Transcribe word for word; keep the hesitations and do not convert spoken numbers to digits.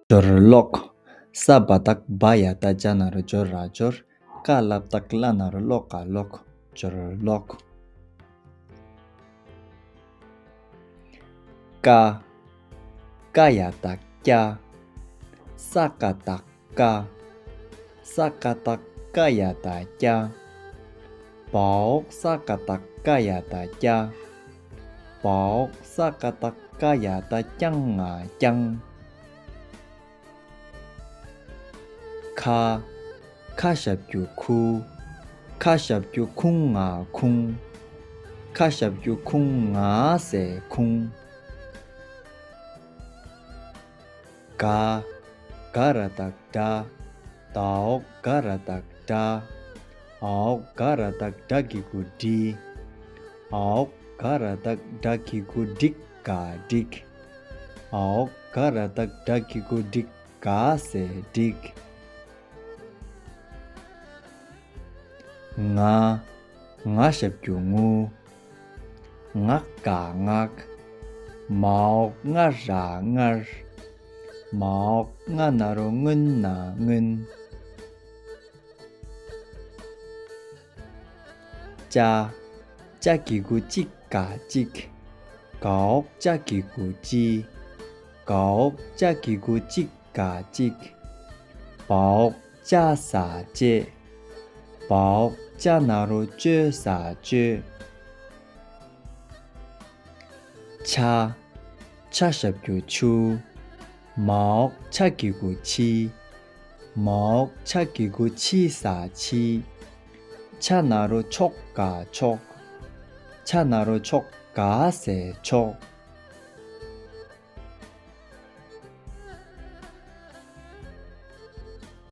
སྦྱོར་ཀློག། ས་བ་བཏགས་སྦ་ཡ་བཏགས་སྦྱ་ན་རོ་སྦྱོ་ར་སྦྱོར། ཀ་ལ་བཏགས་ཀླ་ན་རོ་ཀློ་ཀ་ཀློག། སྦྱོར་ཀློག། ཀ། ཀ་ཡ་བཏགས་ཀྱ། ས་ཀ་བཏགས་སྐ། ས་ཀ་བཏགས་སྐ་ཡ་བཏགས་སྐྱ། བ་འོག་ས་ཀ་བཏགས་སྐ་ཡ་བཏགས་སྐྱ། བ་འོག་ས་ཀ་བཏགས་སྐ་ཡ་བཏགས་སྐྱང་ང་སྐྱང་། ཁ། ཁ་ཞབས་ཀྱུ་ཁུ། ཁ་ཞབས་ཀྱུ་ཁུ་ང་ཁུང་། ཁ་ཞབས་ཀྱུ་ཁུ་ང་ས་ཁུང་། ག། ག་ར་བཏགས་གྲ། ད་འོག་ག་ར་བཏགས་གྲ། འ་འོག་ག་ར་བཏགས་གྲ་གི་གུ་གྲི། འ་འོག་ག་ར་བཏགས་གྲ་གི་གུ་འགྲིག་ག་འགྲིག། འ་འོག་ག་ར་བཏགས་གྲ་གི་གུ་འགྲིག་ག་ས་འགྲིག། ང། ང་ཞབས་ཀྱུ་ངུ། ངག་ག་ངག། མ་འོག་ང་ར་ངར། མ་འོག་ང་ན་རོ་ངུ་ན་ངུན། ཅ། ཅ་གི་གུ་ཅི་ག་ཅིག། ག་འོག་ཅ་གི་གུ་ཅི། ག་འོག་ཅ་གི་གུ་ཅི་ག་ཅིག། བ་འོག་ཅ་ས་བཅད། བ་འོག་ཅ་ན་རོ་བཅོ་ས་བཅོད། ཆ། ཆ་ཞབས་ཀྱུ་ཆུ། མ་འོག་ཆ་གི་གུ་ཆི། མ་འོག་ཆ་གི་གུ་ཆི་ས་ཆི། ཆ་ན་རོ་ཆོག་ག་ཆོག། ཆ་ན་རོ་ཆོག་ག་ས་ཆོག།